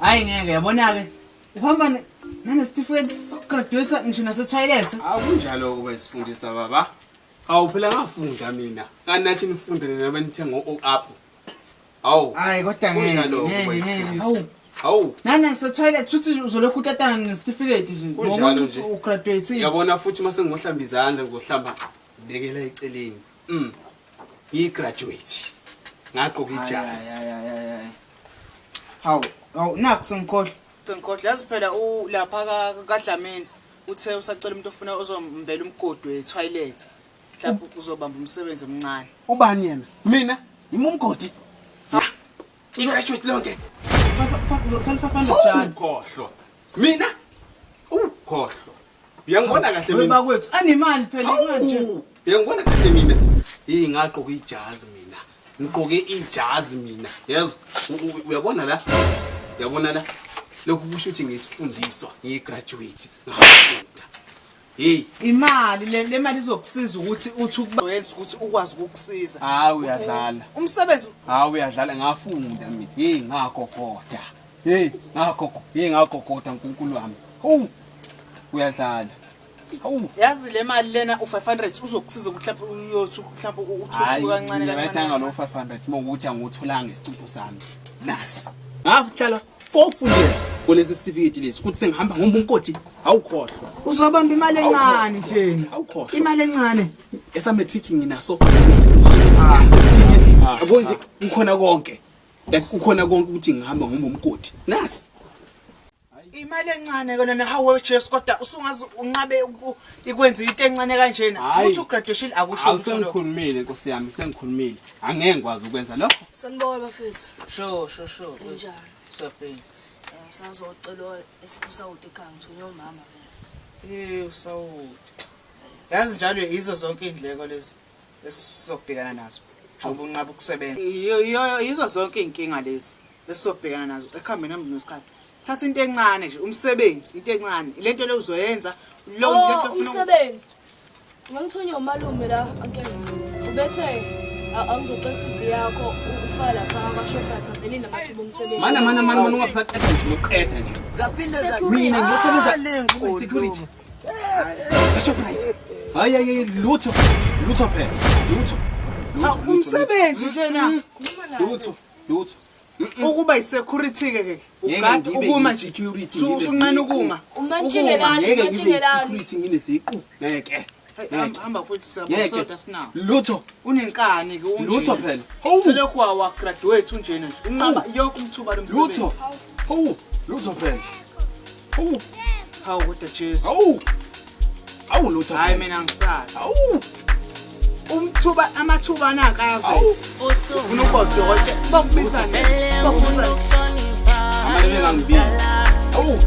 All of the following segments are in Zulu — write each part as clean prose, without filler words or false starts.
Hayi ngeke yabona-ke uhamba nanesitifiketi sokugraduate ngisho nase-toilet. Akunjalo ukuba isifundisa baba. Hawu phela ngafunda mina. Kanti nathi nifunde nina banithenga o-up. Hawu. Hayi kodwa ngeke Kunjalo ngeke ukuba ngeke. isifundisa. Hawu. Hawu. Nana-toilet shuthi uzolokhu utatana nesitifiketi nje. Kunjalo Ngobona nje. ukuthi ugraduate. Yabona futhi mase ngohlamba izandla ngizohlamba bekela eceleni. Ngiyi-graduate. Ngagqoka ijazi. Hayi, hayi, hayi, hayi. Hawu, hawu nakhu sengikhohlwa. Sengikhohlwa yazi phela u lapha kaDlamini uthe usacela umuntu ofuna ozombela umgodi we-toilet. Mhlawumbe uzobamba umsebenzi omncane. Ubani yena? Mina? Yimi umgodi. I-graduate lonke. Uzothola 500 rand. Ukhohlwa. Mina? Ukhohlwa. Uyangibona kahle mina. Bakwethu anemali phela manje. Hawu, Uyangibona kahle mina. Hey ngagqoka ijazi mina. Ngigqoke ijazi mina. Yezwa? Uyabona la? Uyabona la? Lokhu kusho ukuthi ngisifundiswa, ngiyi-graduate. Ngafunda. Hey, Imali le mali izokusiza ukuthi uthi ukuba yenza ukuthi ukwazi ukukusiza. hayi uyadlala. Umsebenzi Hayi uyadlala ngafunda mina. Hey ngagogoda. Hey ngagogo. Hey ngagogoda uNkulunkulu wami. Hawu. Uyadlala. Hawu. Yazi le mali lena u500 uzokusiza ukuthi mhlawumbe uyothi mhlawumbe uthuthuke kancane kancane kancane. Lo 500 mawukuthi angiwutholanga isitupu sami. Nasi. Ngahlala 4 full years kulesi certificate lesi kuthi sengihamba ngomba umkoti awukhohlwa. Uzobamba imali encane njena. Awukhohlwa. Imali encane. Esa matric nginaso sesike. Yabo nje kukhona konke. Like kukhona konke ukuthi ngihamba ngomba umkoti. Nasi. Imali encane ke lona hawu Jesu kodwa usungaze unqabe ikwenza into encane kanjena. Hhayi. Ukuthi ugraduation akusho ukuthi lokho. Awusengikhulumile Nkosi yami, sengikhulumile. Angeke ngikwazi ukwenza lokho. Sanibona bafethu. Sho sho sho. Kunjani? Siyaphila. Ngisazocela isipho sawuti ekhaya ngithunywe umama phela. Eh usawuti. Yazi njalo yizo zonke indleko lezi esizobhekana nazo. Njengoba unqaba ukusebenza. Yizo zonke inkinga lezi esizobhekana nazo ekuhambeni hamba nesikhathi. Thatha into encane nje, umsebenzi, into encane. Lento le uzoyenza, lo Oh, lento ofuna umsebenzi. Ngangithunywe umalume la uncle. Ubethe angizocela CV yakho ufake lapha kwaShoprite avelile amathuba omsebenzi. Mana mana mana mana ungabusaqeda nje noqeda nje. Security. Mina ngiyosebenza security. Shoprite. Hayi hayi hayi, lutho. Lutho phela. Lutho. Ha, Lutho. umsebenzi nje na. Lutho. Lutho. Ukuba yi-security ke ke. Ngeke Ugada ngibe ukuma nje. yi-security, Su- ngibe Usunqena ziqu. ukuma. Umantshingelani, Ngeke ngibe umantshingelani. security ngineziqu. Ngeke. Hey, Ngeke. hamba futhi Ngeke. siyabona sinawo. Lutho. Unenkani ke unje. Lutho phela. Hawu. Selokhu wa graduate unjena nje. Unqaba yonke umthuba lomsebenzi. Lutho. Hawu. Lutho phela. Hawu. Hawu kodwa Jesu. Hawu. Hawu lutho. Hayi mina ngisazi. Hawu. Umthuba amathuba nanka ayavela. Hawu. Ufuna ukuba udokotela bakubiza nini? Bakubiza Amane bengangibizi. Hawu.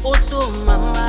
Uthi umama